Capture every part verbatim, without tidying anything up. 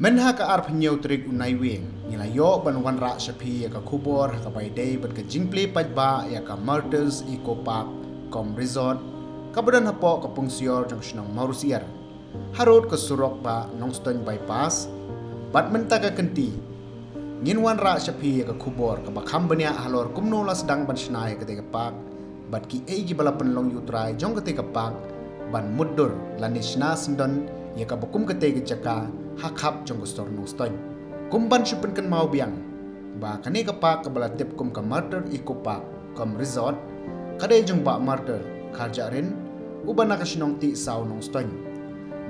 Mynta ka arphew hynñiew tarik u Naiwieng, ngi la ïoh ban wanrah sha phi ïa ka khubor ha kaba ïadei bad ka jingplie paidbah ïa ka Martyrs Eco Park cum Resort, kaba don hapoh ka Pungsior jong ka shnong Mawrysiar, harud ka surok ba Nongstoiñ Bypass. Bad mynta ka kynti, ngin wanrah sha phi ïa ka khubor kaba kham bniah halor kumno la sdang ban shna ïa katei ka park, bad kiei kiba la pynlong ïa u trai jong katei ka park ban mutdur lane shna syndon ïa kaba kum katei ka jaka ha khap jong ka sor Nongstoiñ. Kum ban shu pynkynmaw biang ba kane ka park kaba la tip kum ka Martyr Eco Park cum Resort, ka dei jong Bah Martyr Kharjahrin, uba na ka shnong Tihsaw Nongstoiñ.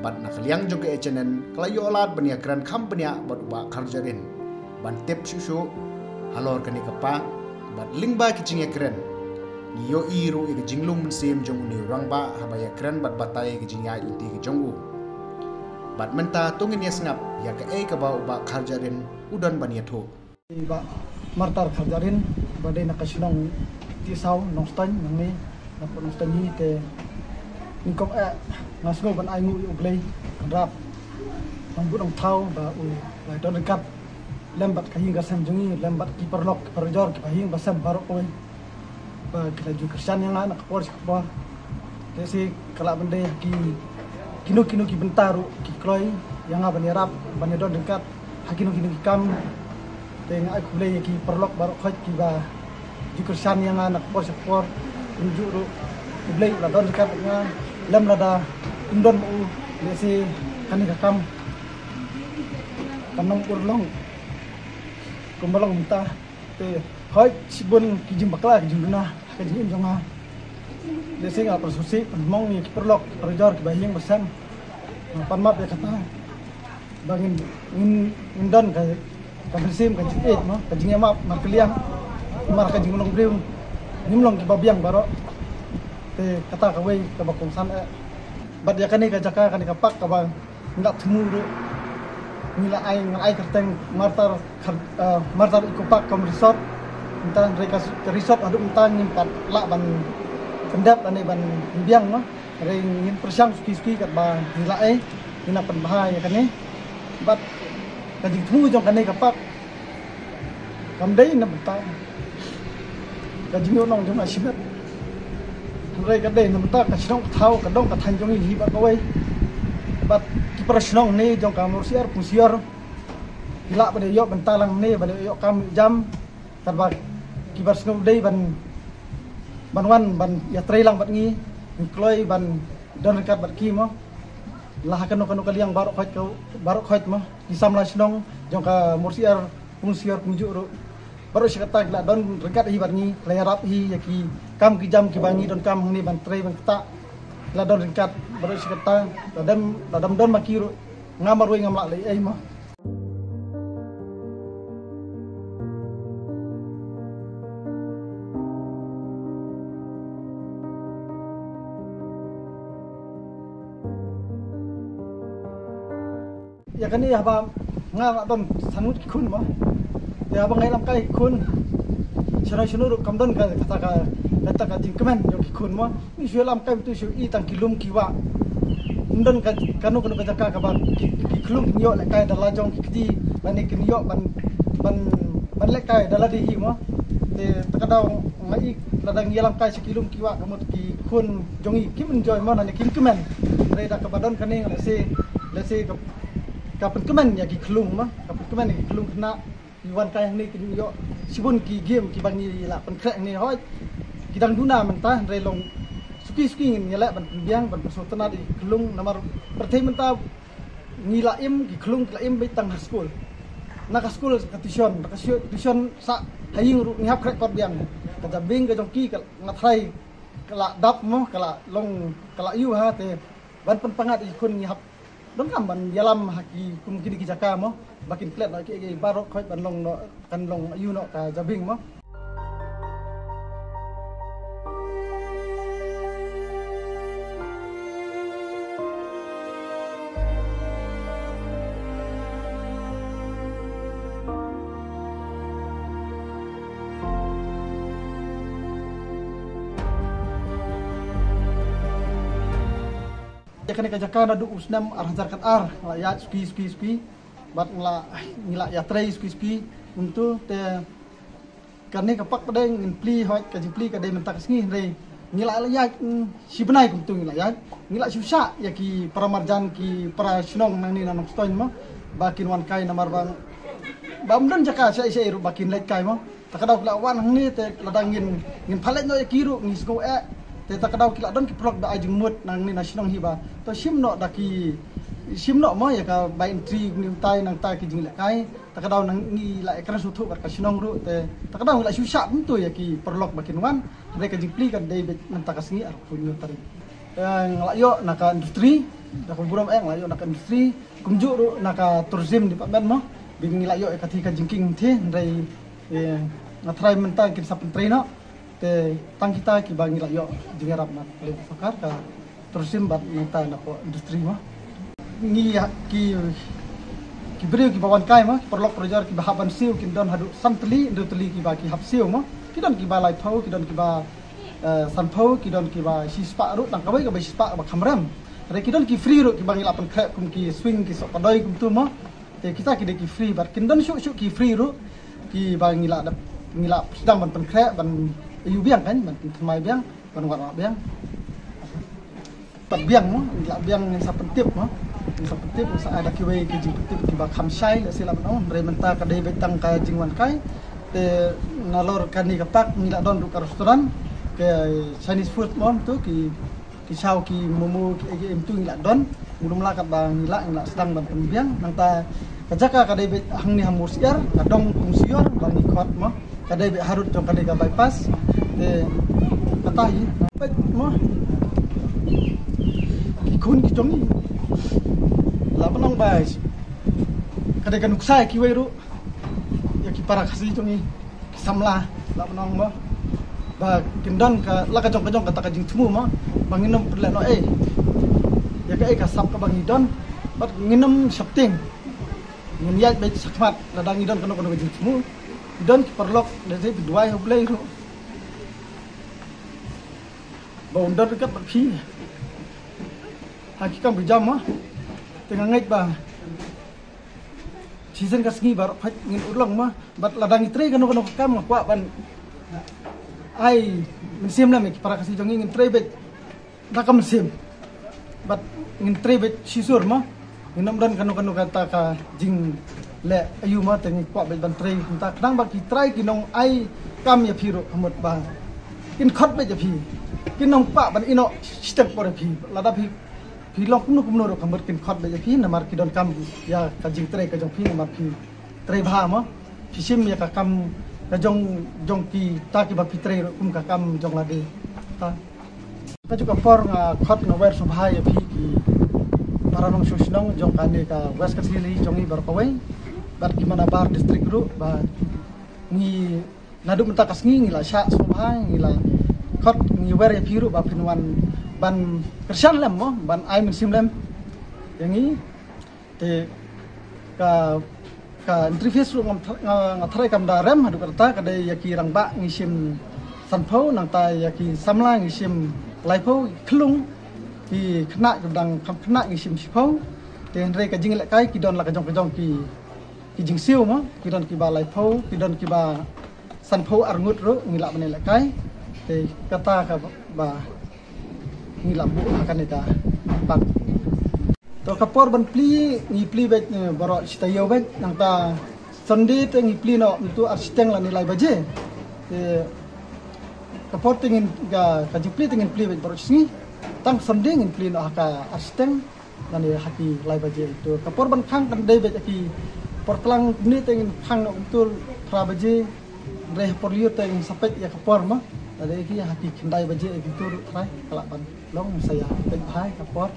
Bad na ka liang jong ka H N N ka la ïoh lad ban ïakren kham bniah bad u Bah Kharjahrin ban tip shuh shuh halor kane ka park. Bad lyngba ki jingïakren, ngi ïohi ruh ïa ka jinglung mynsiem jong une u rangbah haba ïakren bad batai ïa ka jingïaid lynti ka jong u. Bad mynta to ngin ïa sngap ïa kaei kaba u Bah Kharjahrin u don ban ïathuh. Bah Martyr Kharjahrin, ba dei na ka shnong Tihsaw Nongstoiñ, nangne na pdeng Nongstoiñ hi te, nyngkong eh nga sngew ban ai nguh ïa U Blei Kynrad Nongbud Nongthaw ba u la don ryngkat lem bad ka ïing ka sem jong ngi, lem bad ki paralok ki parajor kiba ha ïing ba sem baroh kawei, ba ki la ju kyrshan ïa nga na ka por sha ka por. Te shi ka lah ban dei ki, kino kino ki bynta ruh ki kloi ïa nga ban ïarap ban ïadon ryngkat ha kino kino ki kam. Te nga ai khublei ïa ki paralok baroh khoit kiba ju kyrshan ïa nga na ka por sha ka por. Kumjuh ruh U Blei u la don ryngkat bad nga lem lada ym don ma u, lehse kane ka kam kan ym urlong kumba long mynta. Te hooid shibun ki jingbakla ki jingduna ha ka jingim jong nga. Lehse nga pyrshah sngewsih pynmong ïa ki paralok ki parajor kiba ha ïing ba sem. Nga pan map ïa kata ba ngin, ngin, ngin don ka, ka mynsiem ka jingïeit mo, ka jingïamap markylliang, namar ka jinglong briew ngim long kiba biang baroh. Te kata kawei kaba kongsan eh. Bad ïa kane ka jaka, kane ka park kaba ngi la thmu ruh, ngi la ai, ngi la ai kyrteng Martyr Khar-, eh, Martyr Eco Park cum Resort. Mynta hynrei ka, ka resort haduh mynta ngim pat lah ban pyndep lane ban pynbiang mo. Hynrei ngin pyrshang suki suki katba ngi la ai, ngin ïa pynbha ïa kane. Bad ka jingthmu jong kane ka park kam dei na bynta ka jingïohnong jong nga shimet. Hynrei ka dei na bynta ka shnong ka thaw, ka dong ka thaiñ jong ngi hi bad kawei. Bad ki para shnong ne jong ka Mawrysiar Pungsior ki lah ban ïoh bynta lang ne ban ïoh kam ïoh jam. Katba ki ba sngew dei ban, ban wan ban ïatrei lang bad ngi, ngi kloi ban don ryngkat bad ki mo. La ha kano kano ka liang baroh khoit ka, baroh khoit mo. Ki samla shnong jong ka Mawrysiar Pungsior kumjuh ruh, baroh shi katta ki la don ryngkat hi bad ngi, ki la ïarap hi ïa ki kam ki jam kiba ngi donkam hangne ban trei ban ktah. Ki la don ryngkat baroh shi katta. Lada ym, lada ym don ma ki ruh nga marwei ngam lah leh ei mo. Ïa kane haba nga la don san ngut ki khun mo. Te haba nga ïalam kai ki khun, shano shano ruh kam don ka, kata ka, kata ka jingkmen jong ki khun mo. Ngi shu ïalam kai, mynta shu i tang ki lum ki wah. Ym don ka, kano kano ka jaka kaba ki, ki khlung kin ïoh lehkai da la jong ki kti, lane kin ïoh ban, ban, ban lehkai da lade hi mo. Te ta ka daw nga i lada ngi ïalam kai sha ki lum ki wah, ka mut ki khun jong ngi kim enjoy mo, lane kim kmen. Hynrei da kaba don kane, lehse, lehse ka, ka pynkmen ïa ki khlung mo, ka pynkmen ïa ki khlung khynnah. Ki wan kai hangne kin ïoh shibun ki game kiba ngi la pynkhreh hangne, hooid ki dang duna mynta, hynrei long suki suki ngin ïaleh ban pynbiang ban pynsngewtynnat ïa ki khlung, namar pyrthei mynta ngi la im, ki khlung ki la im beit tang ha skul. Na ka skul ka tuition, na ka shu-, tuition sah ha ïing ruh ngi hap khreh kot biang. Ka jabieng ka jong ki ka nga tharai ka la dap mo, ka la long, ka la ïu ha, te ban pynpyngngad ïa ki khun ngi hap donkam ban ïalam ha ki kum kine ki jaka mo, ba kin klet noh kiei kiei baroh khoit ban long noh, kan long ïu noh ka jabieng mo. Ïa kane ka jaka naduh u snem ar hajar khatar nga la ïaid suki suki suki. Bad ngi la, ngi la ïatrei suki suki kumtu te kane ka park pat dei ngin plie hoi, ka jingplie ka dei mynta ka sngi, hynrei ngi la ïaid, mm, shi bnai kumtu ngi la ïaid. Ngi la shu shah ïa ki para marjan, ki para shnong nangne na Nongstoiñ mo, ba kin wan kai namar ba, ba ym don jaka shaei shaei ruh ba kin leit kai mo. Ta ka daw ki la wan hangne te lada ngin, ngin pha leit noh ïa ki ruh ngi sngew eh. Te ta ka daw ki la don ki paralok ba ai jingmut nangne na shnong hi ba to shim noh da ki, shim noh mo ïa ka bai entry kumne kumtai nangta ki jinglehkai. Ta ka daw nang ngi la ïakren sngewthuh bad ka shnong ruh te ta ka daw ngi la shu shah kumtu ïa ki paralok ba kin wan. Hynrei ka jingplie ka dei beit mynta ka sngi arphew hynñiew tarik. Eh, nga la ïoh na ka industry, da ka burom eh nga la ïoh na ka industry, kumjuh ruh na ka tourism department mo, ba ngi la ïoh ïa ka thie ka jingkieng thie, hynrei, eh, nga tharai mynta kin sa pyntrei noh, te tang kita kiba ngi la ïoh jingïarap na ka sorkar ka tourism bad nangta na ka industry mo. Ngi ïa ki, ki briew kiba wan kai mo, ki paralok parajor kiba hap ban siew kin don haduh san tylli, hynriew tylli kiba ki hap siew mo. Ki don kiba laiphew, ki don kiba, eh, sanphew, ki don kiba shispah ruh, tang kawei kaba shispah kaba kham rem. Hynrei ki don ki free ruh kiba ngi la pynkhreh kum ki swing, ki soh kdoi kumtu mo. Te kita ki dei ki free bad kin don shuh shuh ki free ruh kiba ngi la dep, ngi la sdang ban pynkhreh, ban ïoh biang kan, ban pynthymmai biang, ban wad biang. Pat biang mo, ngi la biang ngin sa pyntip mo. Ngin sa pyntip, ngin sa ai da kiwei ki jingpyntip kiba kham shai, lehse lah ban ong, hynrei mynta ka dei beit tang ka jingwan kai. Te nalor kane ka park ngi la don ruh ka restaurant, ka Chinese food mo, tu ki, ki shaw, ki momo, ki ei ki ei tu ngi la don. Mlum la katba ngi la, ngi la sdang ban pynbiang. Nangta ka jaka ka dei beit hangne ha Mursiar, ka dong Kungsior ba ngi khot mo. Ka dei beit harud jong kane ka bypass. Te kata hi beit mo. Ki khun ki jong ngi, lah ban ong ba ka dei ka nuksa ïa kiwei ruh, ïa ki para Khasi jong ngi, ki samla, lah ban ong mo, ba kin don ka, la ka jong ka jong kata ka jingthmu mo, ba ngin ym pynleh noh ei ïa kaei ka sap kaba ngi don. Bad ngin ym sheptieng, ngin ïaid beit shakhmat. Lada ngi don kano kano ka jingthmu, don ki paralok da dei ki duwai ha U Blei ruh ba un don ryngkat bad phi ha ki kam ki jam mo. Te nga ngeit ba shisien ka sngi baroh peit ngin urlong mo. Bad lada ngi trei kano kano ka kam, nga kwah ban ai mynsiem lem ïa ki para Khasi jong ngi, ngin trei beit da ka mynsiem. Bad ngin trei beit shisur mo. Ngin ym don kano kano kata ka jingleh aïu mo, te ngi kwah beit ban trei kumta. Khnang ba ki trai ki nong ai kam ïa phi ruh ka mut ba kin khot beit ïa phi. Kin ym kwah ban ïeh noh shiteng por ïa phi. Lada phi, phi long kumno kumno ruh ka mut kin khot beit ïa phi namar ki donkam ïa ka jingtrei ka jong phi namar phi trei bha mo. Phi shim ïa ka kam ka jong, jong kita kiba phi trei ruh kum ka kam jong lade. Ta ka juh ka por nga khot nga wer sngewbha ïa phi ki para nongshong shnong jong kane ka West Khasi Hills jong ngi baroh kawei bad ki mana bar district ruh ba ngi naduh mynta ka sngi ngi la shah sngewbha, ngi la khot, ngi wer ïa phi ruh ba phin wan ban kyrshan lem mo, ban ai mynsiem lem ïa ngi. Te ka, ka entry fees ruh ngam tha-, nga, nga tharai kam da rem haduh katta, ka dei ïa ki rangbah ngi shim sanphew, nangta ïa ki samla ngi shim laiphew, ki khyllung, ki khynnah ki dang kham khynnah ngi shim shiphew. Te hynrei ka jinglehkai ki don la ka jong ka jong ki, ki jingsiew mo, ki don kiba laiphew, ki don kiba sanphew arngut ruh ngi lah ban ïalehkai. Te kata kaba ngi lah buh ha kane ka park. To ka por ban plie ngi plie beit, eh, baroh shi taïew beit, nangta Sunday te ngi plie noh mynta ar shiteng lane lai baje. Te ka por te ngin ka, ka jingplie te ngin plie beit baroh shi sngi. Tang Sunday ngin plie noh ha ka ar shiteng lane ha ki lai baje. To ka por ban khang kan dei beit ha ki por tlang kumne te ngin khang noh kumtu phra baje. Hynrei ha por lyiur te ngin sa peit ïa ka por mo. Lada ïa ki ha ki khyndai baje ïa ki tur trai ka lah ban long, ngin sa ïa peit bha ïa ka por.